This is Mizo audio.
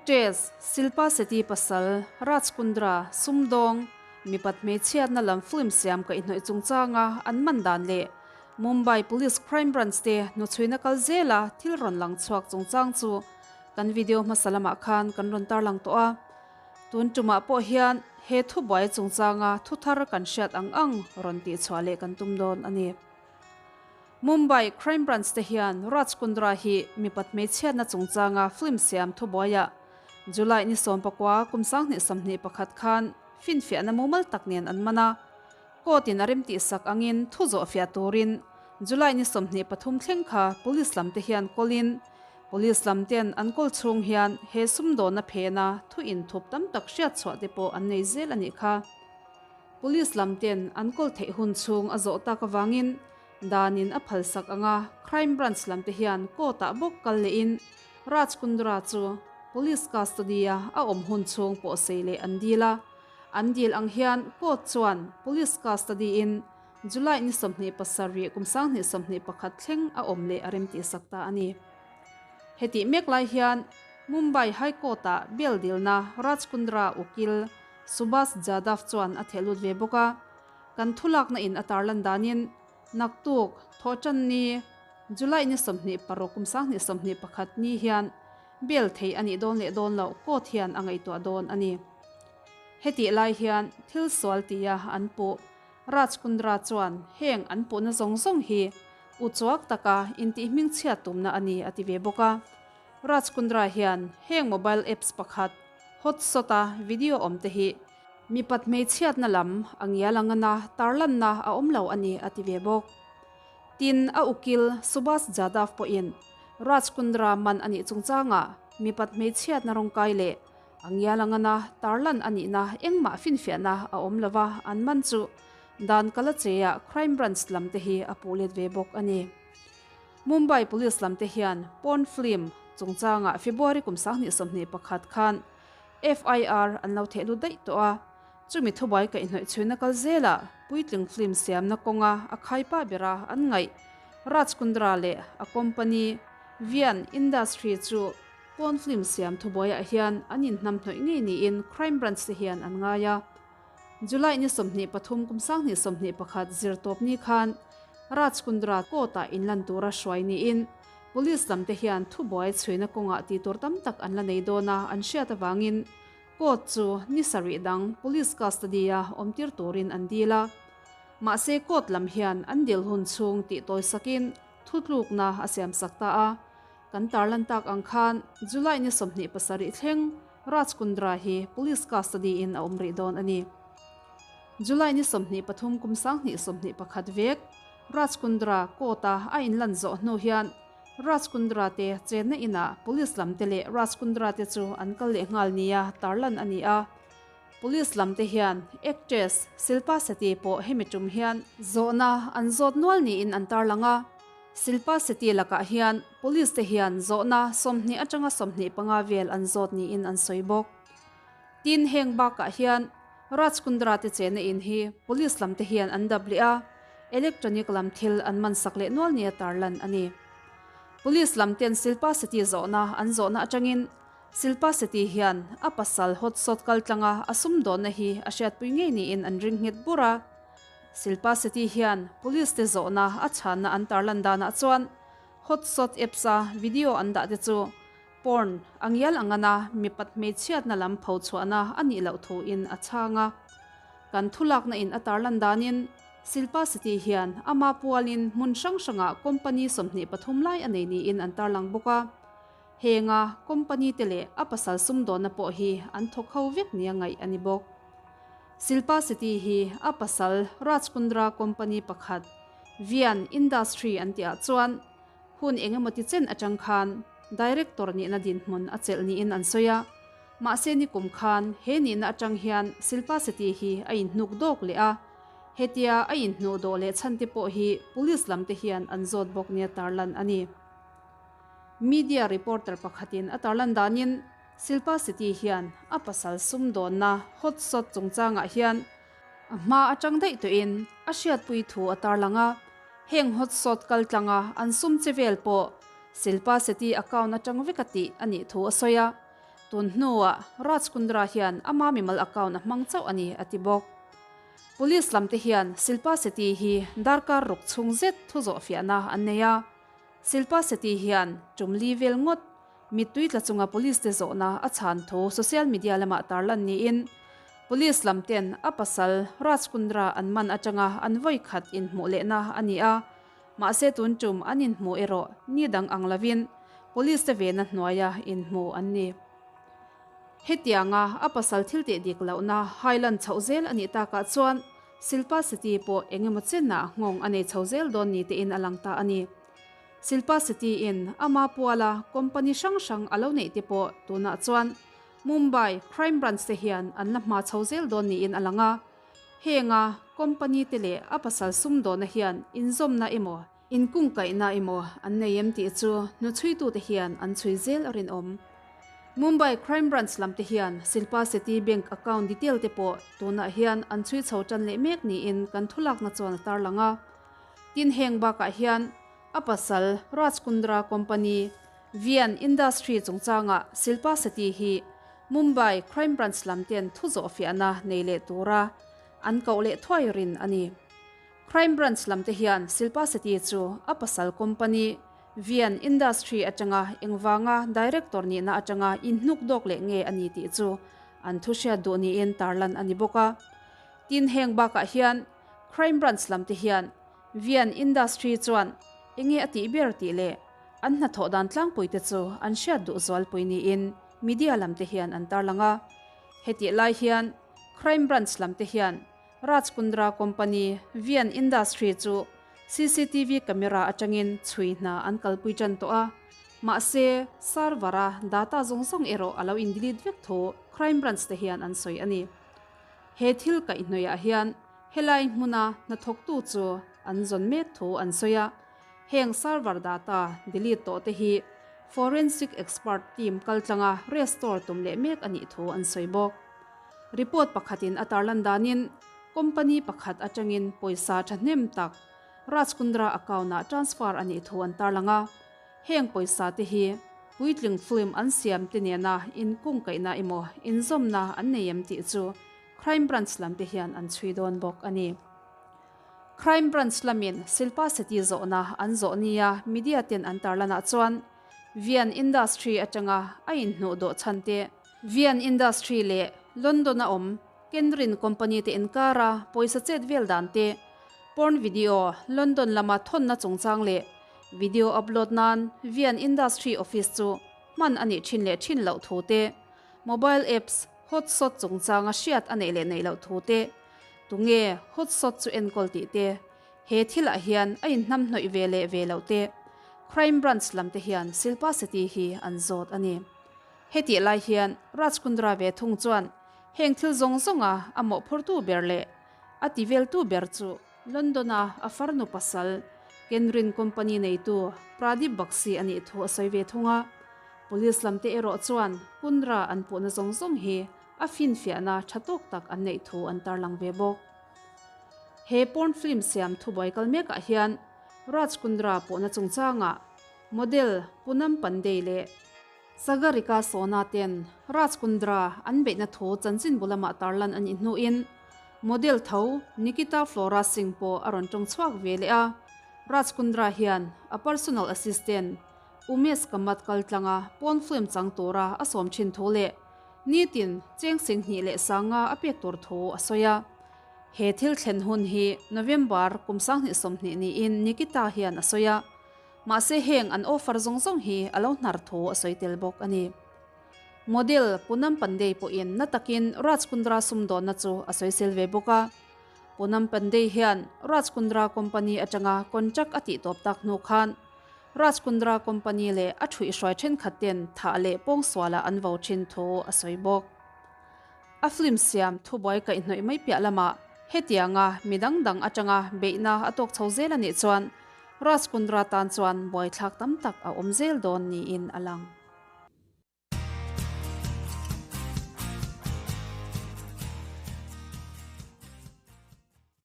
Actress Shilpa Shetty pasal Raj Kundra sumdawng mipat hmeichhiatna lam film siam kaihhnawih chungchanga an man dan leh Mumbai Police Crime Branch te hnuchhuina kal zela thil rawn lang chhuak chungchang chu kan video hmasa lamah khan kan rawn tarlang tawh a. Tun tumah pawh hian he thubuai chungchanga thuthar kan hriat ang ang rawn tihchhuah leh kan tum dawn a ni. Mumbai Crime Branch te hian Raj Kundra hi mipat hmeichhiatna chungchanga film siam thubuaiah July ni 19 kum 2021 khan finfiahna mumal tak nen an man a. Court in a remtihsak angin thu zawhfiah turin July ni 23 thleng kha police lam te hian kawlin police lam ten an kawl chhung hian he sumdawnna phena thu inthup tam tak hriatchhuah te pawh an nei zel a nih kha. Police lam ten an kawl theih hun chhung a zawh tak avangin danin a phalsak anga Crime Branch lam te hian court ah bawk kal lehin Raj Kundra chu police custody a a awm hun chhung pawh sei leh an dil a. An dil ang hian court chuan police custody in July ni 27 kum 2021 thleng a awm leh a remtihsak ta a ni. Hetih mek lai hian Mumbai High Court ah bail dilna Raj Kundra ukil Subhash Jadhav chuan a theh lut ve bawk a, kan thulakna in a tarlan danin naktuk thawhtan ni July ni 26 kum 2021 ni hian bail thei a nih dawn leh dawn loh court hian a ngaihtuah dawn a ni. Hetih lai hian thil sual tia an puh Raj Kundra chuan heng an puhna zawng zawng hi uchuak taka intihhmingchhiat tumna a ni a ti ve bawk a. Raj Kundra hian heng mobile apps pakhat Hotshot a video awm te hi mipat hmeichhiatna lam a ngial angana tarlanna a awm lo a ni a ti ve bawk. Tin, a ukil Subhash Jadhav pawhin Raj Kundra man a nih chungchangah mipat hmeichhiatna rawngkai leh a ngial angana tarlan a nihna engmah finfiahna a awm lova an man chu dan kala cheia Crime Branch lam te hi a puh let ve bawk a ni. Mumbai Police lam te hian porn film chungchangah February kum 2021 khan FIR an lo theh lut daih tawh a, chumi thubuai kaihhnawih chhuina kal zelah puitling film siamna kawnga a khaipa bera an ngaih Raj Kundra leh a company Vian Industry chu porn film siam thubuaiah hian an inhnamhnawih ngei niin Crime Branch te hian an ngai a. July ni 23 kum 2021 zirtawp ni khan Raj Kundra court ah inlan tura hruai niin police lam te hian thubuai chhuina kawngah tih tur tam tak an la nei dawn a an hriat avangin court chu ni sarih dang police custody a awmtir turin an dil a. Mahse court lam hian an dil hun chhung tih tawisakin thutlukna a siamsak ta a. Kan tarlan tak ang khan July ni 27 thleng Raj Kundra hi police custody in a awm rih dawn a ni. July ni 23 kum 2021 vek Raj Kundra court a a inlan zawh hnu hian Raj Kundra te chenna inah police lam te leh Raj Kundra te chu an kal leh nghal nia tarlan a ni a. Police lam te hian actress Shilpa Shetty pawh hemi tum hian zawhna an zawt nual niin an tarlang a. Shilpa Shetty lakah hian police te hian zawhna 20 atanga 25 vel an zawt niin an sawi bawk. Tin, heng bakah hian Raj Kundra te chena in hi police lam te hian an dap leh a, electronic lam thil an man sak leh nual nia tarlan a ni. Police lam ten Shilpa Shetty zawhna an zawhna atangin Shilpa Shetty hian a pasal hotshot kal tlanga a sumdawnna hi a hriatpui ngei niin an ring nghet bur a. Shilpa Shetty hian police te zawhna a chhanna an tarlan danah chuan hotshot apps a video an dah te chu porn a ngial angana mipat hmeichhiatna lam pho chhuahna a nih loh thuin a chhang a. Kan thulakna in a tarlan danin Shilpa Shetty hian ama pualin hmun hrang hrangah company 23 lai a nei niin an tarlang bawk a. Henga company te leh a pasal sumdawnna pawh hi an thawk ho vek nia ngaih a ni bawk. Shilpa Shetty hi a pasal Raj Kundra company pakhat Vian Industry an tihah chuan hun engemaw ti chen atang khan director nihna dinhmun a chelh niin an sawi a. Mahse nikum khan he nihna atang hian Shilpa Shetty hi a inhnuk dawk leh a. Hetia a inhnuh dawh leh chhan te pawh hi police lam te hian an zawt bawk nia tarlan a ni. Media reporter pakhatin a tarlan danin Shilpa Shetty hian a pasal sumdawnna hotshot chungchangah hian a hma atang daih tawhin a hriatpui thu a tarlang a. Heng hotshot kal tlanga an sum che vel pawh Shilpa Shetty account atang vek a tih a nih thu a sawi a. Tun hnuah Raj Kundra hian ama mimal account a hmang chauh a ni, a ti bawk. Police lamte hian Shilpa Shetty hi darkar ruk chhung zet thu zawh fiahna an nei a. Shilpa Shetty hian tum li vel ngawt mittui tla chunga police te zawhna a chhan thu social media lamah tarlan niin police lamten a pasal Raj Kundra an man atanga an vawi khat inhmuh lehna a ni a. Mahse tun tum an inhmuh erawh ni dang ang lovin police te vena hnuaia inhmu an ni. Hetianga a pasal thil tih dik lohna hailan chhoh zel a nih takah chuan Shilpa Shetty pawh eng emaw chenah nghawng a nei chho zel dawn ni tein a lang ta a ni. Shilpa Shetty in ama puala company hrang hrang a lo neih te pawh tunah chuan Mumbai Crime Branch te hian an la hma chho zel dawn niin a lang a. Henga company te leh a pasal sumdawhna hian inzawmna emaw, Inkungkaihna emaw an nei em tih chu hnuchhuitute hian an chhui zel a rinawm. Mumbai Crime Branch lamte hian Shilpa Shetty bank account detail te pawh tunah hian an chhui chho tan leh mek niin kan thulakna chuan a tarlang a. Tin heng bakah hian a pasal Raj Kundra company Vian Industry chungchangah Shilpa Shetty hi Mumbai Crime Branch lamten thu zawhfiahna nei leh tura an koh leh thuai rin a ni. Crime Branch lamte hian Shilpa Shetty chu a pasal company Vian Industry atanga engvanga director nihna atanga inhnuk dawk leh nge a ni tih chu an thu hriat duh niin tarlan a ni bawk a. Tin heng bakah hian Crime Branch lamte hian Vian Industry chuan enge a tih ber tih leh an hnathawh dan tlangpuite chu an hriat duh zualpui niin media lamte hian an tarlang a. Hetih lai hian Crime Branch lamte hian Raj Kundra Company, Vian Industry chu cctv camera atangin chhui hna an kalpui tan tawh a, mahse server-a data zawng zawng erawh a lo in delete vek thu Crime Branch te hian an sawi a ni. He thil kaihhnawihah hian helai hmuna hnathawktu chu an zawn mek thu an sawi a, heng server data delete tawh te hi forensic expert team kaltlanga restore tum leh mek a nih thu an sawi bawk. Report pakhatin a tarlan danin company pakhat atangin pawisa thahnem tak Raj Kundra account-ah transfer a nih thu an tarlang a. Heng pawisa te hi puitling film an siam te nena inkungkaihna emaw inzawmna an nei em tih chu Crime Branch lam te hian an chhui dawn bawk a ni. Crime Branch lamin Shilpa Shetty zawhna an zawh nia media ten an tarlanah chuan Vian Industry atanga a inhnuh dawh chhan te, Vian Industry leh London-a awm Kenrin Company te inkara pawisa chet vel dan te, porn video London lama thawnna chungchang leh video upload nan Vian Industry office chu hman a nih thin leh thin loh thu te, mobile apps Hotshot chungchanga hriat a neih leh neih loh thu te, tunge Hotshot chu enkawl tih te, He thilah hian a inhnamhnawih ve leh ve loh te Crime Branch lam te hian Shilpa Shetty hi an zawt a ni. Hetih lai hian Raj Kundra ve thung chuan heng thil zawng zawnga a mawhphurtu ber leh a ti veltu ber chu London-a a farnu pasal Kenrin Company neitu Pradeep Bakshi a nih thu a sawi ve thung a. Police lam te erawh chuan Kundra an puhna zawng zawng hi a finfiahna tha tawk tak an neih thu an tarlang ve bawk. He porn film siam thubuai kal mekah hian Raj Kundra pawhna chungchangah model Poonam Pandey leh Sagarika Sona ten Raj Kundra an beihna thu chanchinbu lamah tarlan a nih hnuin model tho Nikita Flora Singh pawh a rawn tawng chhuak ve leh a. Raj Kundra hian a personal assistant Umesh Kamat kaltlanga porn film chang tura a sawm thin thu leh Nitin, cheng singhnih leh sanga a pek tur thu a sawi a. He thil thlen hun hi November kum 2020 niin Nikita hian a sawi a. Mahse heng an offer zawng zawng hi a lo hnar thu a sawi tel bawk a ni. Model Poonam Pandey pawhin na takin Raj Kundra sumdawnna chu a sawisel ve bawk a. Poonam Pandey hian Raj Kundra company atanga contract a tihtawp tak hnu khan Raj Kundra company leh a thuihhruai thenkhat ten thah leh pawngsualah an vo thin thu a sawi bawk. A film siam thubuai kaihhnawih mai piah lamah hetianga mi dang dang atanga beihna a tawk chho zel a nih chuan Raj Kundra tan chuan buaithlak tam tak a awm zel dawn niin a lang.